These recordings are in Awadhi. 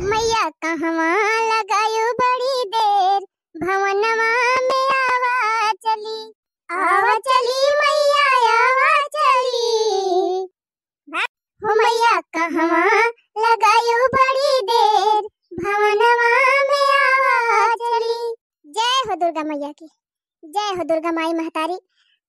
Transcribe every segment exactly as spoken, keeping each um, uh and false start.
मैया कहवा लगायो बड़ी देर, भवनवा में आवा चली, आवा चली मैया आवा चली। हो मैया कहवा लगायो बड़ी देर, भवनवा में आवा चली। जय हो दुर्गा मैया की, जय हो दुर्गा माई महतारी।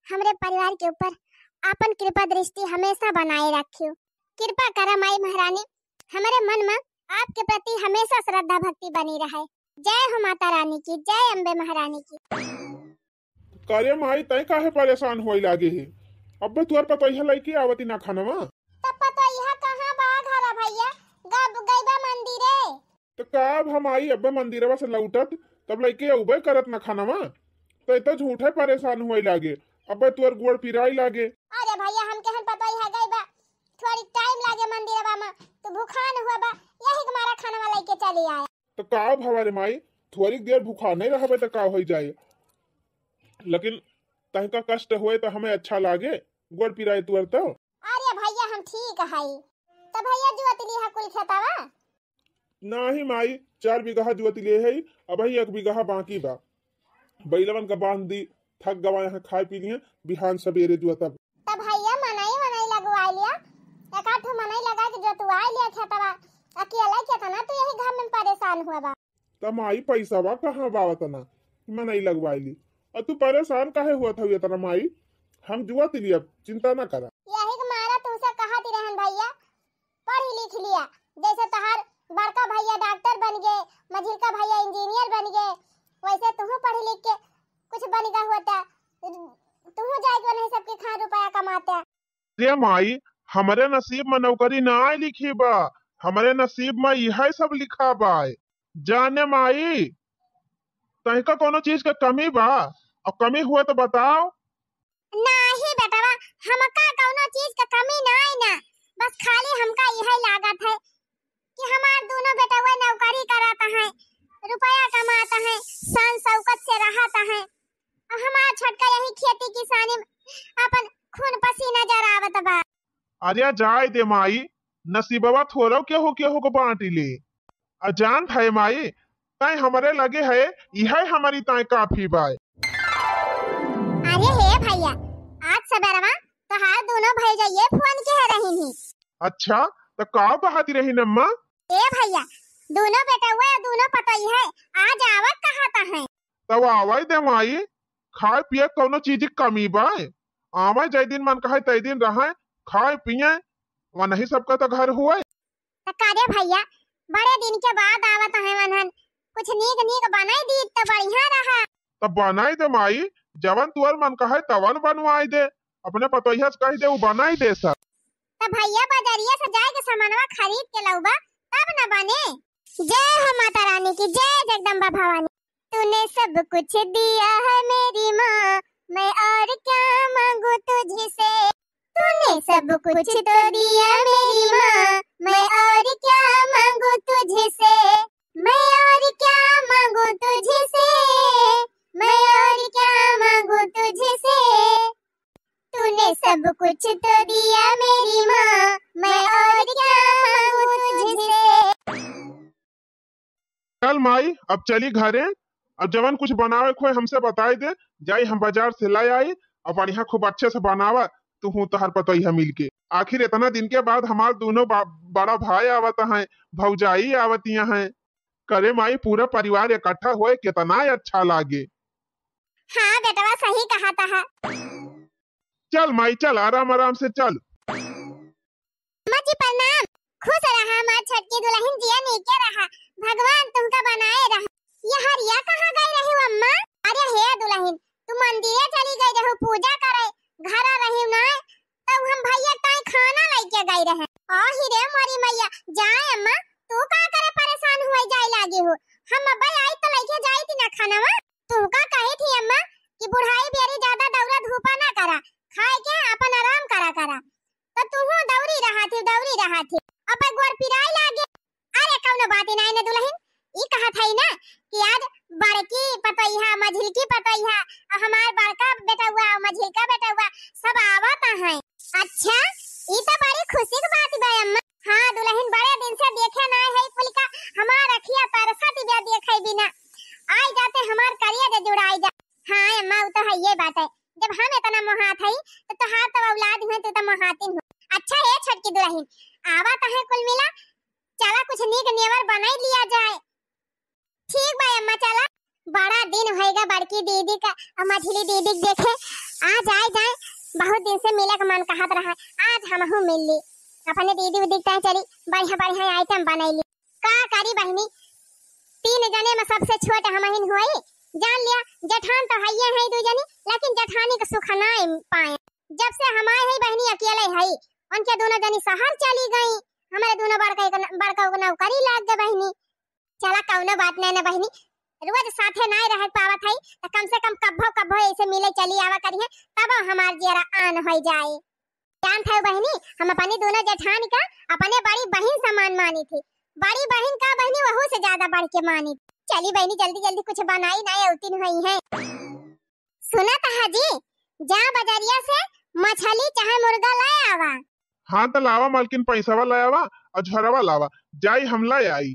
हमरे परिवार के ऊपर आपन कृपा दृष्टि हमेशा बनाए रखियो। कृपा करा माई महारानी, हमरे मन में आपके प्रति हमेशा श्रद्धा भक्ति बनी रहे। जय हो माता रानी की, जय अम्बे महारानी की। का रे माई, तैं काहे परेशान होए लागे हे? अब्बे तुअर पतोहिया लइके आवती ना खानवा। त पतोहिया कहाँ बा घरा भैया? गब-, गइबा मंदिरे। त का अब हम आई अब्बे मंदिरवा से लौटत, तब लइके अउबे करत ना खानवा। त इतना झूठे परेशान होए लागे, अब्बे तुअर गोड़ पिराई लागे। अरे भैया, हम कहन पतोहिया गइबा, थोड़ी टाइम लागे मंदिरवा में, तू भूखान हुआ बा, यही के मारा खानवा लइके चली आया। त का भवा रे माई, थोड़ी देर भूखा नहीं रहबे त का होई जाए, लेकिन तहका कष्ट होए त हमें अच्छा लागे, गोड़ पिराए तुअर तो। अरे भैया हम ठीक हई। त भैया जुअत लिहा कुल खेतवा? नाही माई, चार बीघा जुअत लिए है, अबही एक बीघा बाकी बा। बैलवन का बांध दी, थक गवा यहाँ खाए पी लिए, बिहान सबेरे जुअतब। त भैया मनई वनई लगवाई लिया, एक आध ठो मनई लगा के जोतवाई लिया खेतवा। अकेले केतना तू यही घाम में परेशान हुआ बा। त माई पैसवा कहाँ बा ओतना, मनई लगवाई ली। और तू परेशान काहे हुआ था इतना माई? हम जुअत लिया, चिंता ना करा। यही के मारा तुमसे कहत रहन भैया, पढ़ लिख लिया, जैसे तहार बड़का भैया डॉक्टर बन गए, मझिलका भैया इंजीनियर बन गए, वैसे तुहू पढ़ लिख के कुछ बन गया होता, तुहू जाए के नहीं सबके खान रुपया कमाते। रे माई, हमरे नसीब में नौकरी ना लिखी बा, हमरे नसीब में यह सब लिखा बा। जाने माई, तहका कोनो चीज के कमी बा? और कमी हुआ तो बताओ। नाही बेटवा, हमका कौनो चीज के कमी नाही ना, बस खाली हमका यह लागत है कि हमार दोनों बेटवा नौकरी करत हैं, रुपया कमात हैं, शान शौकत से रहत हैं, और हमार छोटका यही खेती किसानी में अपन खून पसीना जरावत बा। अरे जाए दे माई, नसीबवा थोड़ो केहू केहू को बांटी ले। आ जान है माई, तय हमरे लगे है, यह हमारी तय काफी बाय। अरे हे भैया, आज सबेरवा तोहार दोनों भैया फोन के रही ही। अच्छा, तो का कहती रही अम्मा? ए भैया, दोनों बेटवा दोनों पतोहिया आज आवत कहत हैं। तब आवे दे माई, खाए पिए कौनो चीज की कमी बाय? आवे जय दिन मन कहे तय दिन रहे, खाए पिए, वनही सबका तो घर हुए। त का रे भैया, बड़े दिन के बाद आवत है वनहन, कुछ नीक नीक बनाई दी त बढ़िया रहा। त बनाई दे माई, जवन तुअर मन कहे तवन बनवाई दे, अपने पतोहिया से कह दे उ बनाई दे सब। त भैया बजरिया से जाए के सामानवा खरीद के लउबा तब न बने। जय हो माता रानी की, जय जगदम्बा भवानी। तूने सब कुछ दिया है मेरी माँ, मैं और क्या मांगू तुझसे। तूने सब कुछ तो दिया मेरी माँ, मैं और क्या मांगू तुझसे, मैं और क्या मांगू तुझसे, मैं और क्या मांगू तुझसे। तूने सब कुछ तो दिया मेरी माँ, मैं और क्या मांगू तुझसे। चल माई, अब चली घरे। अब जवन कुछ बनावे के होए हमसे बताई दे, जाई हम बाजार से लाई आई, और बढ़िया खूब अच्छे से बनावा, तू हूँ तोहर पतोहिया मिल के। आखिर इतना दिन के बाद हमार दोनों बा-, बड़ा भाई आवत हैं, भौजाई आवतिया हैं। करे माई, पूरा परिवार इकट्ठा होए कितना अच्छा लागे। हाँ बेटवा, सही कहा तहा। चल माई चल, आराम आराम से चल। अम्मा जी प्रणाम। खुश रहा हमार छोटकी दुलहिन, जिया नीके रहा, भगवान तुमका बनाए रहा। ये हरिया कहाँ गई रही हो अम्मा? अरे हे दुलहिन, तू मंदिरे चली गई रहू पूजा करे, घरा रही ना, तब हम भैया ताई खाना लेके गई रहे। आही रे मोरी मैया, जाए अम्मा, तू का करे परेशान हुए जाए लागी हो? हम अब्बे आई तो लेके जाई थी ना खानावा। तू का कही थी अम्मा कि बुढ़ाई बेरी ज्यादा दौड़ा धूपा ना करा, खाए के अपन आराम करा करा। तो तू दौड़ी रहा थी, दौड़ी रहा थी, अब गोड़ पिराए लागे। अरे कौनो बात ही नहीं ना दुलहिन, ई कहा था ना कि आज बड़की पतोहिया, मझिलकी पतोहिया, और हमार बड़का बेटउआ, मझिलका बेटउआ सब आवत हैं। अच्छा, ई तो बड़ी खुशी की बात बा अम्मा। हाँ दुलहिन, बड़े दिन से देखे ना है कुल का, हम कुल मिला, चला कुछ नीक नेवर बनाई लिया जाए। ठीक बा अम्मा, चला। बड़ा दिन होइगा बड़की दीदी का अउ मझिली दीदी के देखे। आज आइ जाए, बहुत दिन से मिले का मन कहत रहा, आज हमहू मिल ली। अपने दीदी उदी के ताईं चली, बढ़िया बढ़िया आइटम बनैली। का करी बहिनी, तीन जने में सबसे छोट हमहिन हुई। जान लिया, जेठान तो हइये हैं दू जनी, लेकिन जेठानी का सुख नाई पाए। जब से हम आए हैं बहिनी, अकेले है, उनके दोनों जनी शहर चली गई, हमारे दोनों बड़का एक न-, बड़का एक नौकरी लाग गए बहिनी। चला कौनो बात नहीं ना बहिनी, रोज साथे नाई रह पावत है, तो कम से कम कब्बो कब्बो ऐसे मिले चली आवा करिए, तब हमार जियरा आन हो जाए। जानत है बहिनी, हम अपनी दोनों जेठान का अपने बड़ी बहिन समान मानी थी, बड़ी बहिन का बहिनी वहू से ज्यादा बढ़ के मानी थी। चली बहिनी, जल्दी जल्दी कुछ बनाई, नाई औतिन हुई है। सुनत हा जी, जा बजरिया से मछली चाहे मुर्गा ले आवा। हाँ, त लावा मालकिन, पैसावा ले आवा अउ झोरवा लावा, जाई हम ले आई।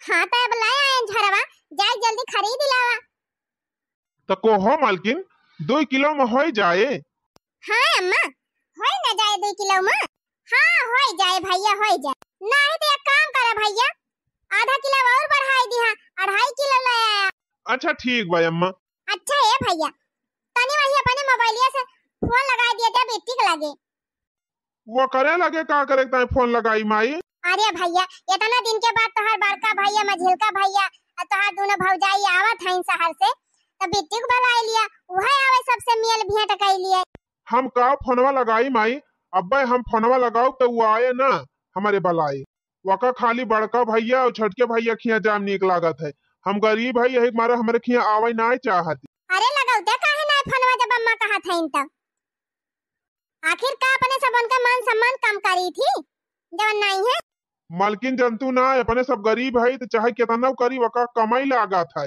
हाँ, त अब ले आए झोरवा, जाई जल्दी खरीद लावा। त को हो मालकिन, दुई किलो में होई जाए? हाँ अम्मा, होई न जाए दुई किलो में। हाँ, होई जाए भैया, होई जाए। नहीं तो एक काम करा भैया, आधा किलो और बढ़ाई दिहा, अढ़ाई किलो ले आया। अच्छा ठीक बा अम्मा। अच्छा ए भैया, तनी वही अपने मोबाइलिया से फोन लगाई दिया जा बिट्टी के लगे। वो करे लगे का करे ताई फोन लगाई माई? अरे भैया, इतना दिन के बाद तोहार बड़का भैया, मझिलका भैया अउ तोहार दोनों भौजाई आवत हैं शहर से, तो बिट्टी को बुलाई लिया, वह आवे सबसे मेल भेंट कर लिए। हम का फोनवा लगाई माई, अब्बे हम फोनवा लगाऊ तो वो आए ना हमारे बलाई। वका खाली बड़का भैया अउ छोटके भैया खिया जाम नीक लागत है। हम गरीब है, यही मारे हमरे खिया आवे नाय चाहत। अरे लगौते काहे नाय फोनवा जब अम्मा कहत हईन तब? आखिर का अपने सब उनका मान सम्मान कम करी थी जवन नाई है? मालकिन जनतू ना, अपने सब गरीब है तो चाहे कितना करी वका कमाई लागत है।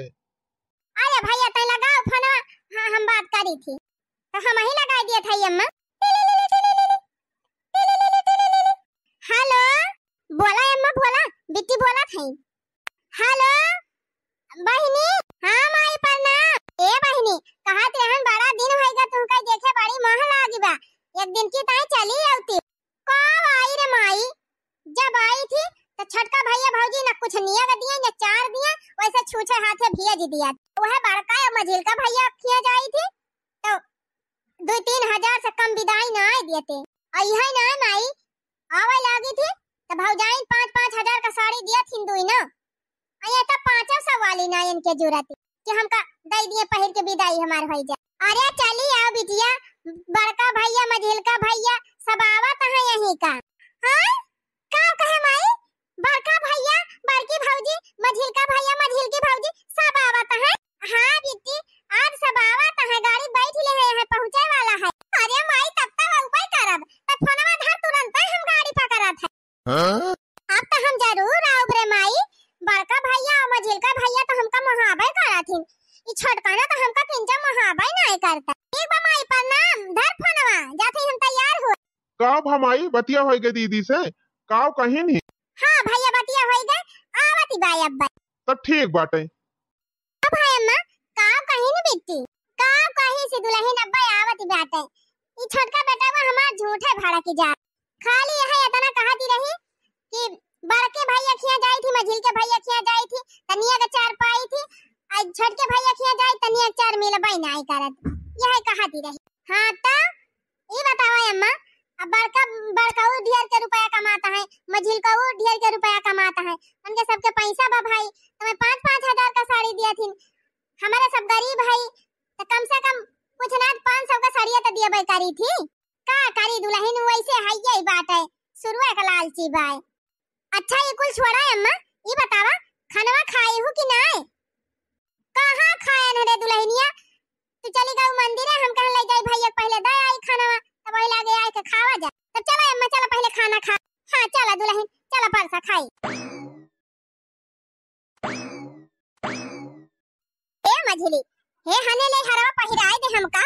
अरे भैया तै लगाओ फोनवा, हाँ हम बात करी थी। तो हम ही लगाई दिया था अम्मा। हेलो, बोला अम्मा, बोला, बिट्टी बोला था। हेलो, बहिनी, हाँ माई प्रणाम। ए बहिनी, कहत रहन बड़ा दिन होइगा तुमका देखे, बड़ी मोह लागी बा, एक दिन की ताई चली आवती। कब आई रे माई, जब आई थी तो छोटका भैया भौजी न कुछ निया दिए न चार दिए, वैसे छूछे हाथे भेज दिया। वह बड़का या मझिलका भैया खिया जाई थी तो दो तीन हजार से कम विदाई ना आए देते। और यही ना माई आवे लागी थी तो भौजाइन पाँच पाँच हजार का साड़ी दिया थी दुई ना। अये तो पाँचो सौ वाली ना इनके जरूरत कि हमका दई दिए पहिर के विदाई हमार होई जा। अरे चली आओ बिटिया, बड़का भैया, मझिलका भैया सब आवत हैं यहीं का। हाँ? का कहे माई? बड़का भैया, बड़की भौजी, मझिलका भैया, मझिलकी भौजी सब आवत हैं। हाँ बिट्टी, आज सब आवत हैं, गाड़ी बैठ ले हैं, पहुँचे वाला है। अरे माई, तब तक उपाय करब, तो फोनवा धर, तुरंत हम गाड़ी पकड़त है। हाँ? अब तो हम जरूर आउब रे माई, बड़का भैया और मझिलका भैया तो हमका मोहाबे करत हिन, ई छोटका ना तो हमका किंचा मोहाबे नाय करता। ठीक बा माई, प्रणाम, धर फोनवा, जात ही हम तैयार हो। का भा माई, बतिया होई गए दीदी से, का कहीं नहीं? हाँ भैया, बतिया होई गए, आवत ही बा अब्बा। तो ठीक बाटे। अब है अम्मा, का कही न बिट्टी, का कही से दुल्हन अब्बा आवत बाटे। ई छोटका बेटा वो हमार झूठे भड़क जा। खाली यह इतना कहती रही कि बड़के भैया खिया जाई थी, मझिल के भैया खिया जाई थी, तनिया के चार पाई थी, आ छोटके भैया खिया जाई, तनिया के चार मिलबे नाई करत। यह कहती रही। हाँ तो ई बतावा अम्मा, अब बड़का, बड़का ऊ ढेर के रुपया कमाता है, मझिलका ऊ ढेर के रुपया कमाता है, उनके सबके पैसा बा भाई, तो मैं पाँच पाँच हजार का साड़ी दिया थी, हमारे सब गरीब है, तो कम से कम कुछ ना पाँच सौ का साड़िया तो दिए करी थी। का करी दुल्हन, वैसे है यही बात है, शुरुए का लालची बाय। अच्छा, ई कुल छोड़ा अम्मा, ई बतावा, खानवा खाए हूँ कि नाय? कहाँ खायन रे दुल्हनिया, तू चली गऊ मंदिरे, हम कहन ले जाई भैया के पहले दे आई खानवा, तब वही लागे आए के खावा जा। तब चला अम्मा, चला पहले खाना खा। हाँ, चला दुल्हन, चला परसा खाई। ए मझिली, हे हने ले हरवा पहिराए दे हमका।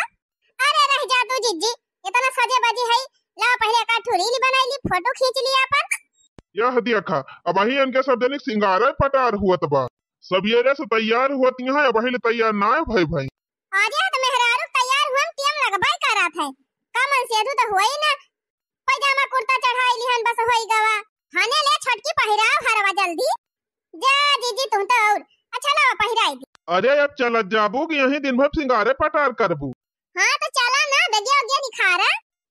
अरे रह जा तू जिज्जी, इतना सजे बजी है, ला पहले का ठो reel बनाई ली, फोटो खींच ली अपन। यह देखा, अबही इनके सब जनिक सिंगारे पटार हुअत बा। सबेरे से तैयार हुअत यहाँ, अबही ले तैयार ना भई भाई। अरे तो मेहरारू तैयार हुअन टेम लगबाई करत है, का मन से अधू तो हुआ ही ना। पैजामा कुर्ता चढ़ाई लिहन, बस होई गवा। हने ले छोटकी पहिराव हरवा जल्दी। जा जीजी, तुम तो और। अच्छा लावा पहिराई दी। अरे अब चलत जाबू कि यहीं दिन भर सिंगारे पटार करबू? हाँ तो चला ना, बेगिया उगिया निखारा।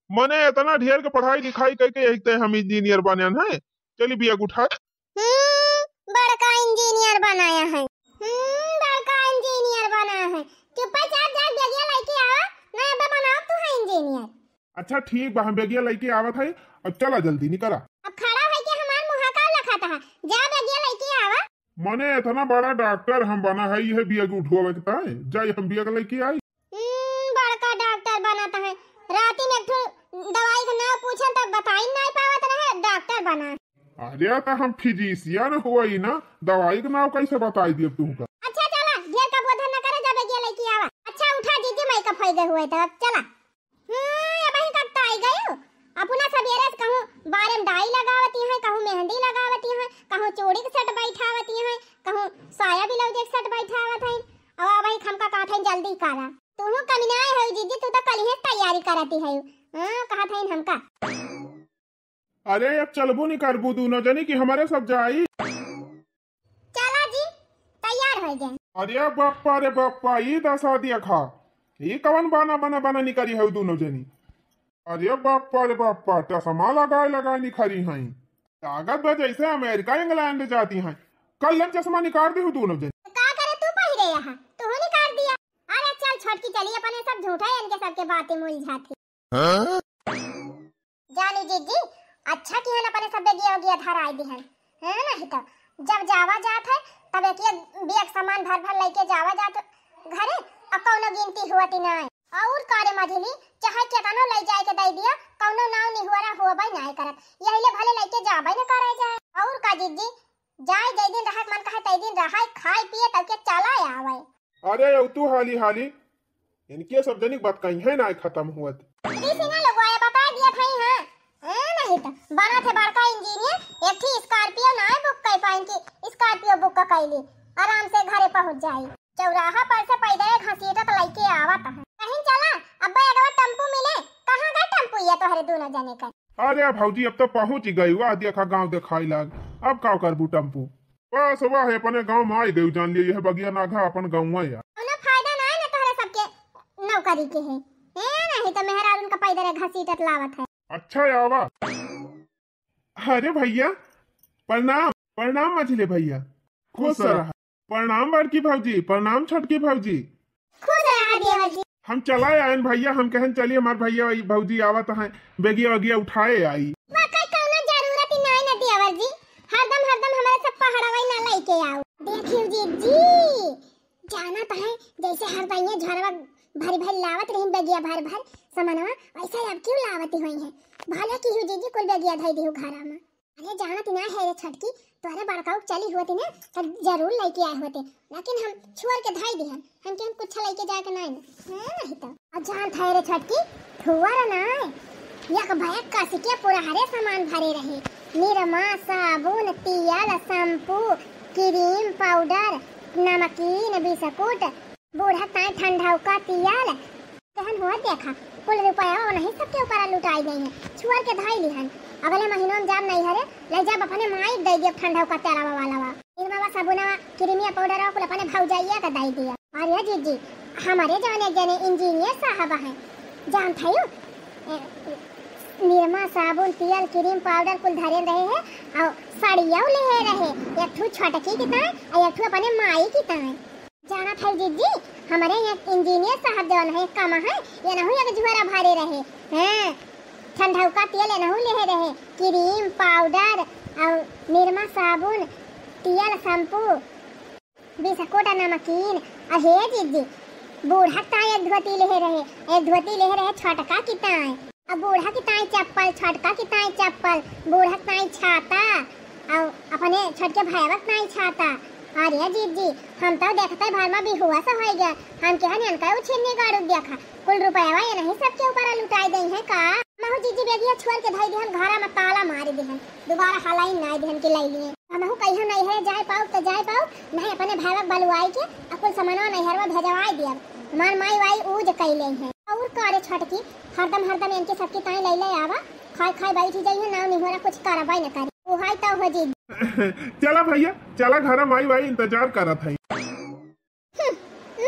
मने इतना ढेर के पढ़ाई लिखाई करके यही ते हम इंजीनियर बने हैं। चली बिया उठा। हम्म, बड़का इंजीनियर बनाया है। हम्म, बड़का इंजीनियर बना है। चुप्पा चाप जा, बेगिया लेके आवा, ना अब बनाओ तू है इंजीनियर। अच्छा ठीक बा, हम बेगिया लेके आवत है। अब चला जल्दी निकला। अब खड़ा है के हमार मुँह का लखाता है, जा बेगिया लेके आवा। मने इतना बड़ा डॉक्टर हम बना है, यह बिया के उठवा के ताए, जाई हम बिया के लेके आई। हम्म, बड़का डॉक्टर बनत है। राती में एक ठो दवाई के नाम पूछन तब बताई नहीं पावत रहे, डॉक्टर बना। अरे तो हम फिजिशियन हुई ना, दवाई के नाम कैसे बताई दिए तुमका? अच्छा चला, ढेर का बोधन न करे, जब बेगिया लेके आवा। अच्छा उठा जीजी, मेकअप होई गए हुए तो अब चला। हम्म, अब ही कब तो आई गयो। अपना सबेरे से कहूँ बारे में डाई लगावती हैं, कहूँ मेहंदी लगावती हैं, कहूँ चूड़ी के सेट बैठावती हैं, कहूँ साया ब्लाउज एक सेट बैठावत हैं। और अब ही हमका कहत हैं जल्दी करा। तू कमिनाए हो जीजी, तू तो कल ही तैयारी करती है। हाँ, कहत हैं हमका। अरे अब चलबू नहीं करबू दोनों जनी कि हमारे सब जाई? चला जी, तैयार हो गए। अरे बप्पा रे बप्पा, ई दशा देखा, ई कवन बाना बना बना निकरी है दोनों जनी। अरे बप्पा रे बप्पा, चश्मा लगाए लगाए निकरी हैं। लागत बा जैसे अमेरिका इंग्लैंड जाती हैं। कल हम चश्मा निकाल दी हूँ दोनों जनी। तो का करे तू पहिरे यहाँ, तू निकाल दिया। अरे चल छोटकी चली, अपने सब झूठा है, इनके सबके बातें मुल जाती। हाँ? जानू जीजी, अच्छा किहन अपने सब बेगिया उगिया धराई दिहन, है नहीं तो जब जावा जात है तब एक एक बिया के सामान भर भर लेके जावा जात घरे, अब कौनो गिनती हुआ ती नहीं। और करे मझली, चाहे केतनो ले जाए के दे दिया, कौनो नाव निहुआरा होबे नहीं करत, यही ले भले लेके जाबे न करे जाए। और का जीजी, जाए जै दिन रहत मन कहे तै दिन रहाए, खाए पिए तब के चला आवे। अरे अब तू हाली हाली इनके सब जनिक बात कहीं है ना खत्म हुआ थी। दीदी सिन्हा लोग आए बता दिया था ही, हाँ। ए, नहीं तो बना थे बड़का इंजीनियर, एक थी स्कॉर्पियो ना है बुक कर पाइन की स्कॉर्पियो बुक कर कैली, आराम से घरे पहुँच जाई। चौराहा पर से पैदल घसीटत लइके आवत है। कहीं चला, अब एगो टेम्पू मिले। कहाँ गए टेम्पू ये तोहरे दोनों जने के? अरे भौजी, अब तो पहुँच ही गई, वाह देखा गाँव दिखाई लाग। अब का करबू टेम्पू? बस वाह, अपने गाँव में आई गई, जान लिए यह बगिया नाघा अपन गाँव है यार। कोनो फायदा ना है ना तोहरे सबके नौकरी के है। ए, नहीं तो मेहरारून का पैदल घसीटत लावत है। अच्छा आवा। अरे भैया, प्रणाम, प्रणाम मझले भैया, खुश खुश रहा। रहा। प्रणाम बड़की भौजी, प्रणाम छोटकी भौजी। खुश रहा देवर जी। हम चला आयन भैया, हम कहन चलिए हमार भैया वही भौजी आवत हैं, बेगिया वगिया उठाए आई। वाकई कौनो जरूरत ही नहीं ना देवर जी, हरदम हरदम हमारे सब पहाड़वा ही ना लेके आओ। देखियो जी, जी, जाना तो है, जैसे हर दइये झरवा भरी भरी लावत रही बेगिया भर भर समनवा, वैसे अब क्यों लावती हुई है? भले की हूँ जीजी कुल बेगिया धई दिहु घरा में। अरे जानत ना है रे छोटकी, तोहरे बड़काऊ के चली होती ना, तब जरूर लेके आए होते, लेकिन हम छुअर के धई दिहन, हम केहन कुछ लेके जाए के नहीं ना। हाँ, नहीं तो। और जानत है रे छोटकी, छुअर ना, एक बैग कस के पूरा हरे सामान भरे रहे, निरमा, साबुन, तेल, शैम्पू, क्रीम, पाउडर, नमकीन, बिस्कुट, बूढ़ा ताई ठंडौका तियाल। कहन हुआ देखा, कुल रुपया ओनही सबके ऊपर लुटाई गई है। छुअर के धाई लिहन, अगले महीनों में जाब नहीं हरे, ले जाब अपने माई दे दियब ठंडौका तेलावा वाला वा। निरमावा, साबुनवा, क्रीमिया पाउडरवा कुल अपने भौजाइया का दे दिया। अरे जीजी, हमारे जौन एक जने इंजीनियर साहब हैं, जानत हयो, ए, निरमा, साबुन, तियाल, क्रीम पाउडर कुल धरे रहे हैं और साड़िया ले रहे, एक ठू छोटकी की ताई और एक ठू अपने माई की ताई। जानत है जीजी, हमारे यहाँ इंजीनियर साहब जौन है, कम है, ये नहु एक झोरा भरे रहे। हाँ, ठंडौका तेल ये नहु ले रहे, क्रीम, पाउडर और निरमा साबुन, तेल, शैम्पू, बिस्कुट, नमकीन। और हे जीजी, बूढ़ा ताई एक धोती ले रहे, एक धोती ले रहे छोटका की ताई। अब बूढ़ा की ताई चप्पल, छोटका की ताई चप्पल, बूढ़ा की ताई छाता, और अपने छोटके भैया की ताई छाता। अरे जीजी, हम तो देखते भर में बिहुआ से होई गए। हम केहन इनका उछिन्नी गाड़ू देखा, कुल रुपया ये नहीं सबके ऊपर लुटाई देई है का? महू जीजी बेगिया छुअर के धई दिहन, घरा में ताला मारी दिहन, दोबारा हलाई नाई दिहन के लाई लिए। हमहू कहियो नहीं है जाए पाऊ तो जाए पाऊ, नहीं अपने भैया बलुआई के अकुल सामानवा नैहरवा भेजवाई दियब। हमार माई वाई ऊज कैले हैं। और का रे छोटकी, हरदम हरदम इनके सबके ताई लैले आवा, खाए खाए बैठी जाइए, नाव निहोरा कुछ करबै न करी। उहाई तो हो जी। चला भैया, चला घर, माई भाई इंतजार करत है। हम्म,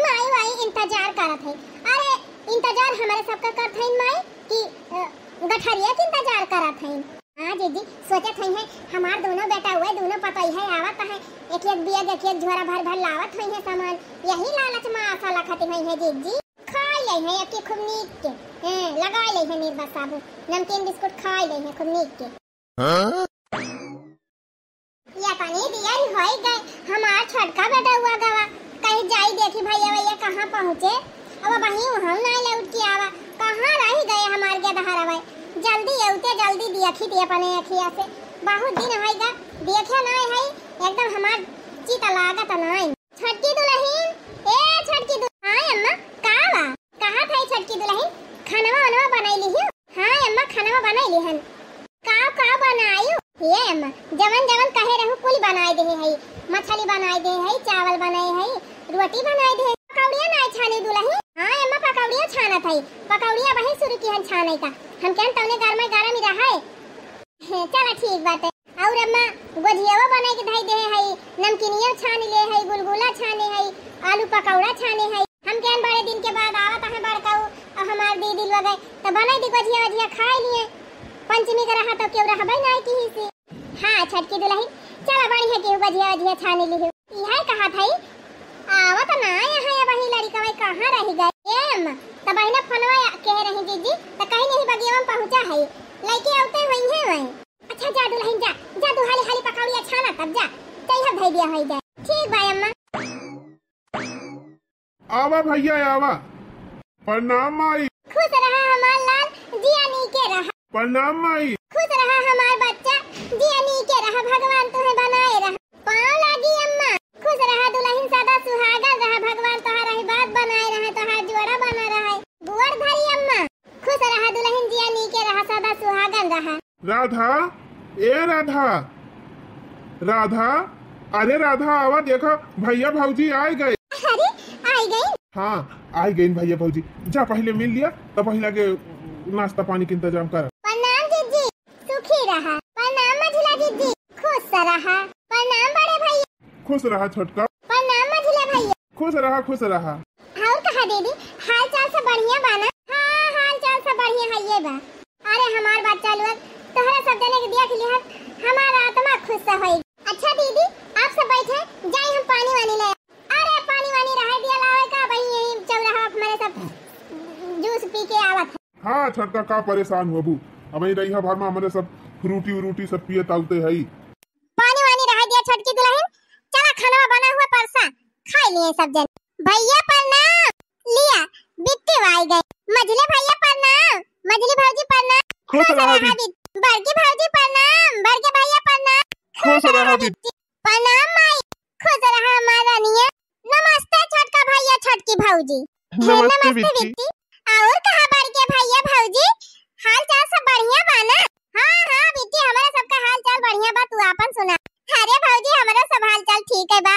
माई भाई इंतजार करत है। अरे, इंतजार हमरे सबका करत है माई कि, अ, गठरिया के इंतजार करत है। हाँ जीजी, सोचत है, है हमार दोनों बेटा हुए, दोनों पतई है आवत है, एक एक बैग, एक एक झोरा भर भर लावत है सामान। यही लालच में आशा लखत है, है जीजी। खाई ले है अबकी खूब नीक के, हैं, लगाई ले है निर्बा साबुन, नमकीन बिस्कुट खाई ले है खूब नीक के। हाँ? ये पानी दिया होई गए, हमार छोटका बेटा हुआ गवा, कहीं जाई देखी भैया भैया कहाँ पहुँचे, अब वहीं वहाँ ना लौट के आवा, कहाँ रह गए हमार गेदहर अवै, जल्दी अउते जल्दी देखी दिया अपने अखिया से, बहुत दिन होई गा, देखे ना है, एकदम हमार चित लागत नाई। छोटकी दुलहिन, ए छोटकी दुल-, हाँ अम्मा, का बा? कहा था छोटकी दुलहिन, खानवा वानवा बनाई लिही? हाँ अम्मा, खानवा बनाई लिहन। का का बनायु? ये अम्मा, जवन जवन कहे रहू कुल बनाई देहे हई। मछली बनाई देहे हई, चावल बनाए हई, रोटी बनाई देहे। पकौड़िया नाई छानी दुलहिन? हाँ अम्मा, पकौड़िया छानत हई। पकौड़िया वही शुरू किहन छाने का। हम कहन तौने गरमे गरम ही रहे। हे, चला ठीक बाटे। और अम्मा, गोझियावा बनाई के धई देहे हई, नमकीनिया छानी ले हई, गुलगुला छाने हई, आलू पकौड़ा छाने हई। हम कहन बड़े दिन के बाद आवत है बड़काऊ, और हमार दीदी लोग है, तो बनाई दी गोझिया वझिया खाई लिए। पंचमी के रहा तो केहू रहबे नाई किही से। हाँ छोटकी दुलहिन, चला बढ़िया केहू गोझिया वझिया छानी लिही। इहे कहा था, आवत ना है अब वही लड़िका भाई कहाँ रह गए? ए अम्मा, तो बहिना फोनवा कहे रही जीजी, तो कहीं नहीं बगिया में पहुँचा है, लइके अउते होइहैं वहीं। अच्छा जा दुलहिन जा, जा तू हाली हाली पकौड़िया छाना तब जा, तैहर धै दिया होई जाए। ठीक बा अम्मा। आवा भैया आवा। प्रणाम माई। खुश रहा हमार लाल, जिया नीके रहा। प्रणाम माई। खुश रहा हमार बच्चा, जिया नीके रहा, भगवान तुहे बनाए रहा। पाँव लागी अम्मा। खुश रहा दुलहिन, सदा सुहागन रहा, भगवान तोहार आशीर्वाद बनाए रहा, तोहार जोड़ा बना रहा। गोड़ धरी अम्मा। खुश रहा दुलहिन, जिया नीके रहा, सदा सुहागन रहा। राधा, ए राधा, राधा, अरे राधा, आवा देखा, भैया भौजी आए गए। अरे, आए गए? हाँ, आए गए भैया भौजी। जा पहले मिल लिया, तब पहला के नाश्ता पानी के इंतजाम कर। प्रणाम जीजी, सुखी रहा। प्रणाम मझिला जीजी, खुश रहा। प्रणाम बड़े भैया। खुश रहा छोटका। प्रणाम मझिला भैया। खुश रहा, खुश रहा। और कहा दीदी, हाल चाल सब बढ़िया बा ना? हाँ, हाल चाल सब बढ़िया है ये बा। अरे हमार बच्चा लोग, तोहरा सब जने के देख लिहन, हमार आत्मा खुश होई। अच्छा दीदी, आप सब बैठे, जाई हम पानी वानी ले। अरे पानी वानी रहे दिया लावे का, वही यही चौराहा हमारे सब जूस पी के आवत है। हाँ छोटका, का परेशान होबू, अब यही रहिया भर में हमरे सब फ्रूटी उरूटी सब पिए ताउते हई। पानी वानी रहे दिया छोटकी दुलहिन, चला खाना बना हुआ परसा, खाई लिए सब जन। भैया प्रणाम। लिया, बिट्टी आई गई। मझले भैया प्रणाम, मझली भौजी प्रणाम। खुश रहा बिट्टी। बड़की भौजी प्रणाम, बड़के भैया प्रणाम। खुश रहा बिट्टी। प्रणाम माई, खुश रहा हमार रानिया। नमस्ते छोटका भैया, छोटकी भौजी। नमस्ते बिट्टी। और कहा बड़के भैया भौजी, हाल चाल सब बढ़िया बा ना? हाँ हाँ बिट्टी, हमारा सबका हाल चाल बढ़िया बा, तू आपन सुना। अरे भौजी, हमारा सब हाल चाल ठीक है बा।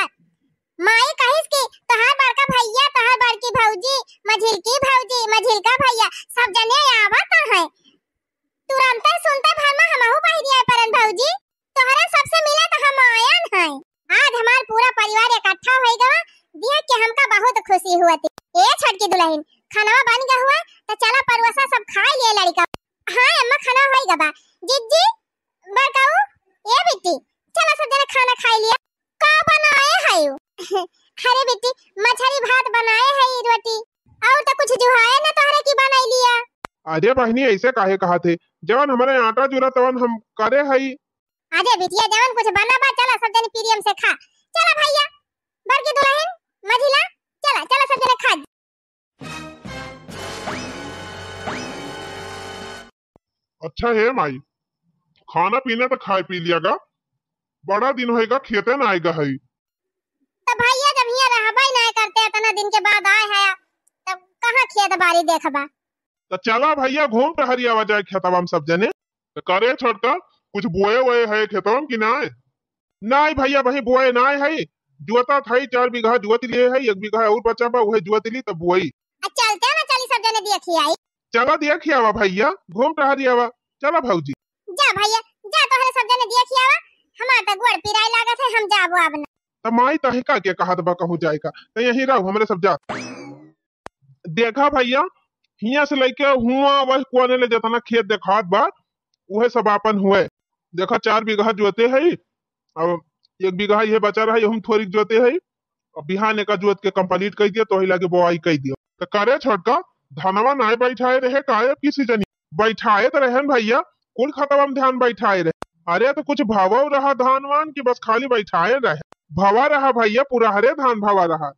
माई कहिस कि तोहार बड़का भैया, तोहार बड़की भौजी, मझिलकी भौजी, मझिलका भैया, सब जने आवत है। तुरंते सुनते भर में हमहू पहिरिया परन भौजी, तोहरा सबसे मिले तो हम आयन है। आज हमार पूरा परिवार इकट्ठा होई गवा, देख के हमका बहुत खुशी हुआ थी। ए छोटकी दुलहिन, खानवा बन गवा हुआ, तो चला परोसा सब खाई लिए लड़िका। हाँ अम्मा, खानवा होई गवा। जिज्जी, बड़काऊ, ए बिट्टी, चला सब जने खाना खाई लिया। का बनाए है? अरे बिट्टी, मछली भात बनाए है, रोटी, और तो कुछ जुहाए ना तोहरे की बनाई लिया। अरे बहिनी, ऐसे काहे कहा थे? जवन हमारे आटा जुरा तवन हम करे हई। अरे बिटिया, जवन कुछ बना बा, चला सब जने प्रेम से खा। चला भैया, बड़की दुलहिन, मझिला, चला, चला सब जने खा। अच्छा हे माई, खाना पीना तो खाए पी लिया गा, बड़ा दिन होएगा खेते ना आएगा है। तो भैया जब हियाँ रहबे ना करते, इतना दिन के बाद आए हैं, तब कहाँ खेत बाड़ी देखबा? तो चला भैया घूम टहरी आवा जाए खेतवा में सब जने। तो करे छोटका, कुछ बोए वोए है खेतवा में कि नाय? नाय भैया, वही बोए नाय है, जुअता था, चार बीघा जुअत लिए है, एक बीघा और बचा बा, वही जुअत ली तब बोई। आ चलते ना चली सब जने देखी आई। चला देखी आवा भैया, घूम टहरी आवा। चला भौजी। जा भैया, जा तोहरे सब जने देखि आवा, हमार त गोड़ पिराए लागत है, हम जाबो अब ना। त माई तहिका के कहत बा कहूँ जाए का, त यहीं रहो हमरे सब जा। देखा भैया, हियाँ से लइके हुआँ वह कोने ले जतना खेत देखात बा, उहे सब आपन हुए। देखा, चार बीघा जोते है, अब एक बीघा इहे बचा रहा, हम थोड़ी जोते है। अब बिहान एका जोत के complete कइ दिया, तो ही लागे बोआई कइ दिया। त करे छोटका, धनवा नाय बैठाए रहे काहे किसी जनी? बैठाए त रहे न भैया, कुल खतवा में धान बैठाए रहे। अरे, त कुछ भवा रहा धान वान कि बस खाली बैठाए रहे? भवा रहा भैया, पूरा हरे धान भवा रहा।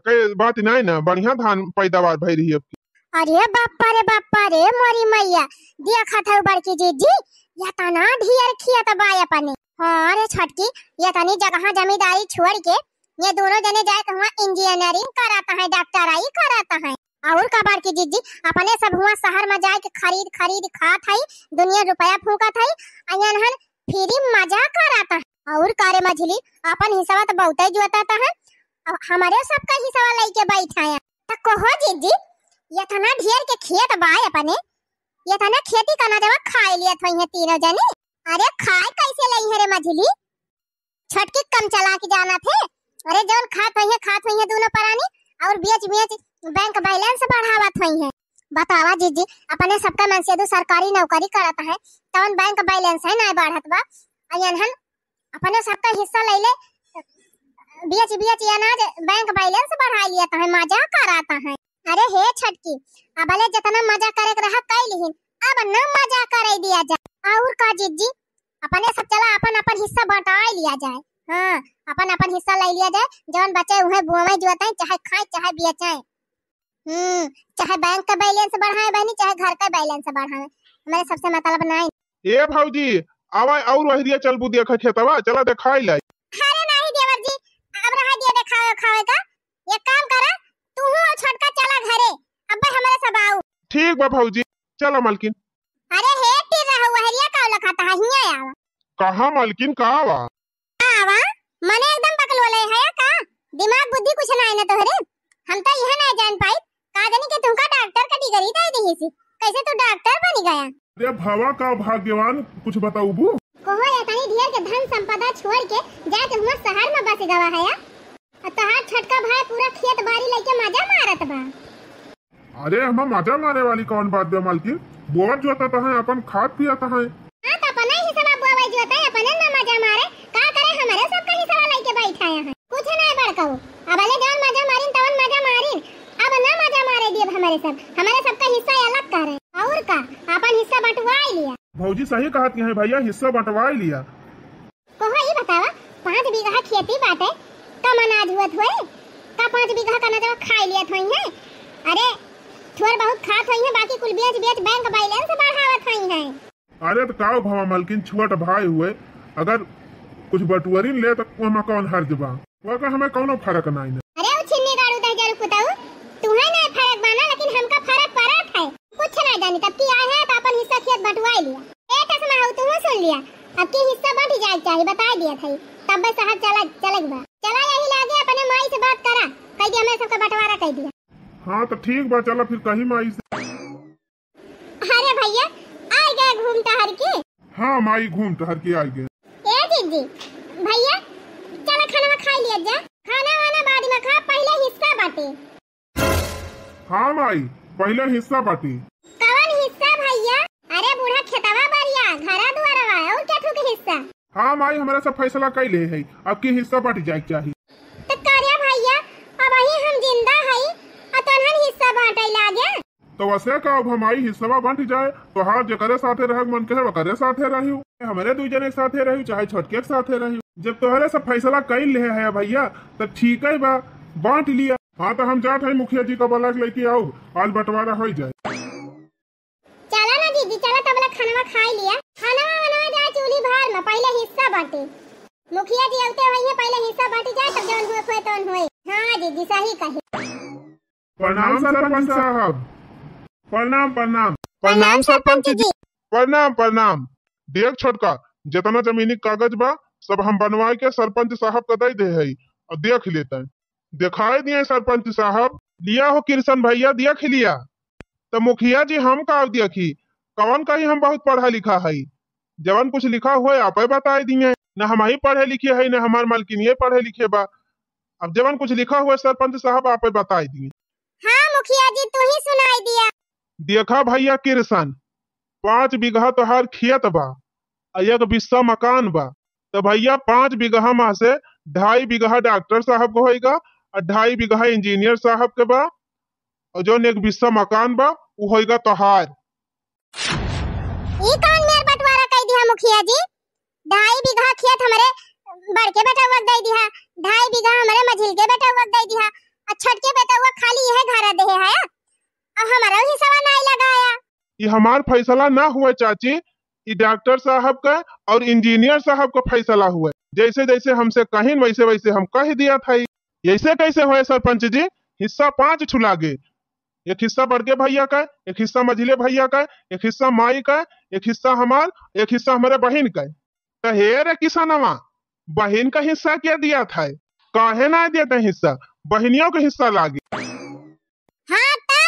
कई बात नहीं ना, बढ़िया धान पैदावार भई रही अब की। अरे बापा रे बापा रे, मोरी मैया, देखत हऊ बड़की जीजी, यतना ढेर खेत बा अपने। हाँ रे छोटकी, यतनी जगह जमींदारी छोड़ के ये दोनों जने जाए के हुआँ engineering करत हैं, डॉक्टराई करत हैं। और का बड़की जीजी, अपने सब हुआँ शहर में जाए के खरीद खरीद खात हई, दुनिया रुपया फूंकत हई, आ यनहन free मजा करत हैं। और का रे मझली, अपन हिस्सा त बहुते जोतत हैं, अब हमरे सबका हिस्सा लइके बैठा हैं। त कहो जीजी, यतना ढेर के खेत बा अपने, यतना खेती का ना जमा खाए लियत होइहैं तीनों जनी। अरे खाए कैसे लइहैं रे मझली? छोटकी कम चलाक जानत है। अरे जौन खात होइहैं, खात होइहैं दोनों परानी, और बेच बेच bank balance बढ़ावत होइहैं। बतावा जीजी, अपने सबका मनसेदू सरकारी नौकरी करत हैं, तवन bank balance है नाय बढ़त बा। आ यनहन अपने सबका हिस्सा लइले, बेच बेच अनाज bank balance बढ़ाइ लियत हैं, मजा करत हैं। अरे हे छोटकी, अबले जतना मजा करे के रहा कइ लिहिन, अब न मजा करे दिया जाए। और का जीजी, अपने सब चला अपन अपन हिस्सा बंटाइ लिया जाए। हाँ, अपन अपन हिस्सा लइ लिया जाए, जौन बचे उहे बोवे जोते, चाहे खाए चाहे बेचे। हम्म, चाहे bank का balance बढ़ाए बहनी, चाहे घर का balance बढ़ाए, हमरे सबसे मतलब नहीं। ए भौजी, आवा और वहरिया चलबू देखा खेतवा, चला देखाई लाई। अरे नहीं देवर जी, अब रहा दिया देखावे खावे का। एक काम करा, तू और छोटका चला घरे, अब हमरे सब आओ। ठीक बा भौजी, चला मलकिन। अरे हे टिर्रा, वहरिया का लखत है, हियाँ आवा। कहाँ मलकिन, का बा? आवा, मने एकदम बकलोले है का? दिमाग बुद्धि कुछ नाय न तोहरे। हम तो यह नाय जान पाई, का जानी कि तुमका डॉक्टर का degree दे दी सी। कैसे तू डॉक्टर बनी गया? अरे भवा का भाग्यवान, कुछ बताऊबू? कहो या तनी ढेर के धन संपदा छोड़ के जाके हुआ शहर में बस गवा है या? और तोहार छोटका भाई पूरा खेत बाड़ी लेके मजा मारत बा। अरे, हमा मजा मारे वाली कौन बात बा, मालकिन? बोअत जोतत हैं, अपन खात पियत हैं। हाँ, तो अपना ही हिस्सा बोवे जोते, अपने ना मजा मारे। का करे, हमरे सबका हिस्सा लइके बैठाए हैं। कुछ नहीं बड़काऊ, अब ले जौन मजा मारिन, तवन मजा मारिन। अब ना मजा मारे दिए हमरे सब, हमरे सबका हिस्सा अलग करे। और का, अपन हिस्सा बंटवाई लिया। भौजी सही कहत हैं भैया, हिस्सा बंटवाई लिया। कहो ई बतावा, पाँच बीघा खेती बाटे, कम अनाज हुअत होए? का पाँच बीघा का अनाजवा खाई लियत होइहैं? अरे, थोड़ बहुत खात होइहैं, बाकी कुल बेच बेच bank balance बढ़ावत होइहैं। अरे त का भवा मलकिन, छोट भाई हुए, अगर कुछ बटुअरिन ले त ओमा कौन हर्ज बा? ओका हमें कौनो फर्क नाई ना। अरे उ छिन्नी गाड़ू दह जरू कुताऊ, तुहे नाई फर्क बा ना, लेकिन हमका फर्क पड़त है। कुछ ना जानी, तब की आए हैं तो अपन हिस्सा खेत बंटवाई लिया। ए चश्मा हऊ, तू सुन लिया, अब की हिस्सा बंट जाए के चाही, बताई दिया था, तब बस शहर चला, चले के बा। चला यही लागे अपने माई से बात करा, कह दिया हमरे सबका बंटवारा कह दिया। हाँ तो ठीक बा, चला फिर कही माई से। अरे भैया, आ गए घूम टहर के। हाँ माई, घूम टहर के आ गए। ए जीजी, भैया, चला खाना खा लिया जा। खाना वाना बाद में खा, पहले हिस्सा बाटे। हाँ माई, पहिले हिस्सा बाटी। कवन हिस्सा भैया? अरे बूढ़ा खेतवा बरिया, घरा दुआरवा, और क्या ठुक हिस्सा? हाँ माई, हमरा सब फैसला कइले है, अब की हिस्सा बट जाए के चाही। त करे भैया, अबही हम जिंदा हई, आ तोहन हिस्सा बांटे लागे? तो वैसे का, अब हमारी हिस्सा बंट जाए, तोहार जेकरे साथे रहे मन कहे, ओकरे साथे रही, हमरे दुई जने के साथे रही, चाहे छोटके के साथे रही। जब तोहरे सब फैसला कइल ले है भैया, त ठीक है बा, बांट लिया। हाँ, तो हम जात हई मुखिया जी का बुला के लेके आउब, आज बंटवारा होइ जाए। चला ना दीदी, चला तब ले खानवा खाई लिया। खानवा वानवा जाए चूल्ही भार में, पहले हिस्सा बांटे। मुखिया जी अउते होइहैं, पहले हिस्सा बांटी जाए, तब जौन हुए खोए तौन हुए। हाँ दीदी, सही कहे। प्रणाम सरपंच साहब। प्रणाम, प्रणाम। प्रणाम सरपंच जी। प्रणाम, प्रणाम। देख छोटका, जितना जमीनी कागज बा, सब हम बनवाए के सरपंच साहब का दे दे हई, और देख लेते हैं। दिखाई दिए सरपंच साहब। लिया हो किरसन भैया, देख लिया। तो मुखिया जी, हम का देखी, कवन कही हम बहुत पढ़ा लिखा हई? जवन कुछ लिखा हुए आपे बताई दिए, न हमही पढ़े लिखे हई, न हमार मालकिनिये पढ़े लिखे बा। अब जवन कुछ लिखा हुए सरपंच साहब आपे बताई दिए। हाँ मुखिया जी, तू ही सुनाई दिया। देखा भैया किरसन, पाँच बीघा तोहार खेत बा, आ एक बिस्सा मकान बा। तो भैया, पाँच बीघा में से ढाई बीघा डॉक्टर साहब के होइगा, आ ढाई बीघा इंजीनियर साहब के बा, और जौन एक बिस्सा मकान बा, उ होइगा तोहार। ई कौन मेर बंटवारा कई दिहा मुखिया जी? ढाई बीघा खेत हमरे बड़के बेटउआ के दे दिहा, ढाई बीघा हमरे मझिल के बेटउआ के दे दिहा, आ छोटके बेटउआ खाली यह घरा देहे है, और हमारा हिस्सा नाई लगाया। ये हमार फैसला ना हुए चाची, ये डॉक्टर साहब का और इंजीनियर साहब का फैसला हुए। जैसे जैसे हमसे कहिन वैसे वैसे हम कह दिया था। ऐसे कैसे हुए सरपंच जी? हिस्सा पांच ठो लागे, एक हिस्सा बड़के भैया का, एक हिस्सा मझिले भैया का, एक हिस्सा माई का, एक हिस्सा हमार, एक हिस्सा हमारे बहिन का। तो हे रे किसनवा, बहिन का हिस्सा क्या दिया था? काहे ना देते हिस्सा? बहिनियों का हिस्सा लागे। हाँ तो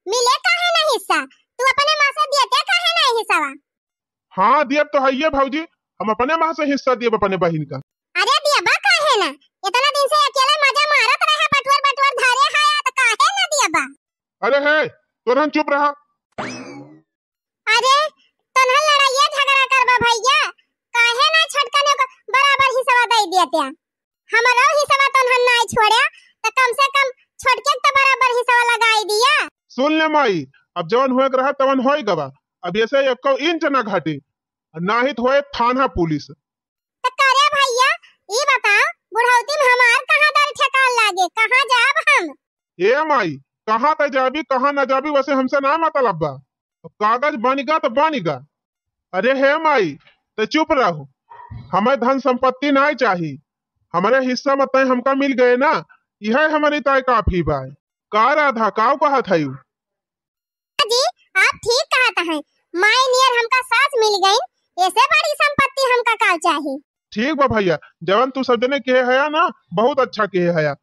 मिले काहे ना हिस्सा? तू अपने माँ से देते काहे ना हिस्सावा? हाँ, दियब तो हइये भौजी, हम अपने माँ से हिस्सा दियब अपने बहिन का। अरे दियबा काहे ना? इतना दिन से अकेले मजा मारत रहे, बटुअर बटुअर धरे है, तो काहे ना दियबा? अरे हे, तोरहन चुप रहा। अरे, तोन्हन लड़ाइया झगड़ा करबा भैया, काहे ना छोटकने को बराबर हिस्सा दे दिया त्या? हमरो हिस्सा तोन्हन ना छोड़्या, तो कम से कम छोटके के तो बराबर हिस्सा लगाई दिया। सुन ले माई, अब जवन होए के रहा तवन होए गवा, अब ऐसे एको इंच ना घटे, नाहित होए थाना पुलिस। तो करे भैया, ई बताओ, बुढ़ौती में हमार कहाँ दर ठेकान लागे, कहाँ जाब हम? ए माई, कहाँ तय जाबी, कहाँ ना जाबी, वैसे हमसे ना मतलब बा। अब कागज बनिगा तो बनिगा। अरे हे माई, तय चुप रहो, हमें धन संपत्ति नाई चाही, हमरे हिस्सा में तय हमका मिल गए ना, यह हमारी तय काफी बा। का राधा, काव कहत है? जी, आप ठीक कहत हैं, माई नियर हमका सास मिल गई, ऐसे बड़ी संपत्ति हमका काव चाही। ठीक बा भैया, जवन तू सब जने कहे हया ना, बहुत अच्छा कहे हया।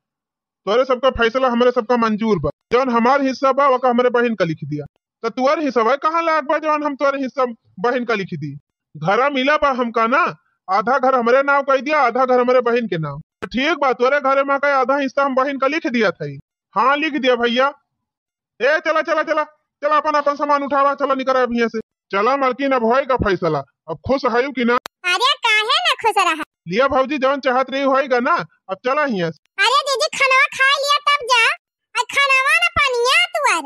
तोरे सबका फैसला हमरे सबका मंजूर बा। जवन हमार हिस्सा बा, ओका हमरे बहिन का लिख दिया। तो तुअर हिस्सा कहाँ लाग बा, जवन हम तोरे हिस्सा बहिन का लिख दी? घरा मिला बा हमका ना, आधा घर हमरे नाव कह दिया, आधा घर हमरे बहिन के नाव। तो ठीक बा, तोरे घरे में का आधा हिस्सा हम बहिन का लिख दिया था। हाँ, लिख दिया भैया। ए, चला, चला, चला, चला, अपन, अपन सामान उठावा, चला, निकरा अब हियाँ से। चला, मालकिन, अब होएगा फैसला, अब खुश हयू कि ना? अरे, काहे ना खुश रहा? लिया भौजी, जवन चाहत रही होएगा ना, अब चला हियाँ से। अरे दीदी, खानवा खा लिया तब जा, आ खानवा ना पनिया तुअर,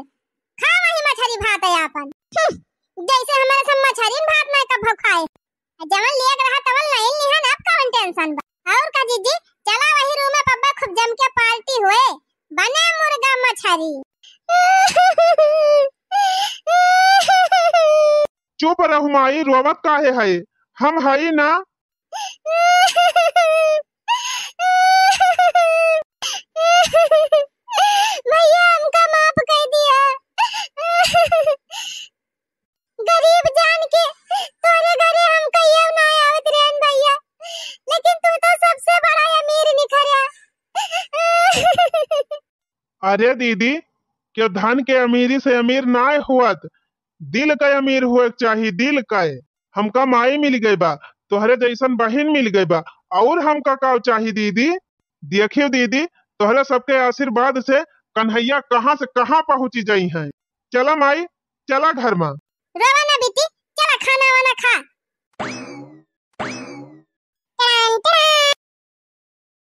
खा वही मछरी भात है आपन। हम्म, जैसे हमारे सब मछरी भात ना कब खाए। आ जवन लिया के रहा तवन लाइन लिहा ना, अब कवन tension बा? और का जीजी, चला वही रूम में पब्बा खूब जम के party हुए, बने मुर्गा मछरी। चुप रहु माई, रोवत काहे है? हम हई ना। भैया, हमका माफ कर दिया। गरीब जान के तोरे घरे हम कहियो ना आवत रहन भैया, लेकिन तू तो सबसे बड़ा अमीर निखरा। अरे दीदी, केव धन के अमीरी से अमीर नाय हुअत, दिल के अमीर हुए के चाही, दिल के। हमका माई मिल गई बा, तोहरे जैसन बहिन मिल गई बा, और हमका का चाही दीदी? देखियो दीदी, तोहरे सबके आशीर्वाद से कन्हैया कहाँ से कहाँ पहुँची जाई हैं। चला माई, चला घर मा। रोवा ना बेटी, चला खाना वाना खा,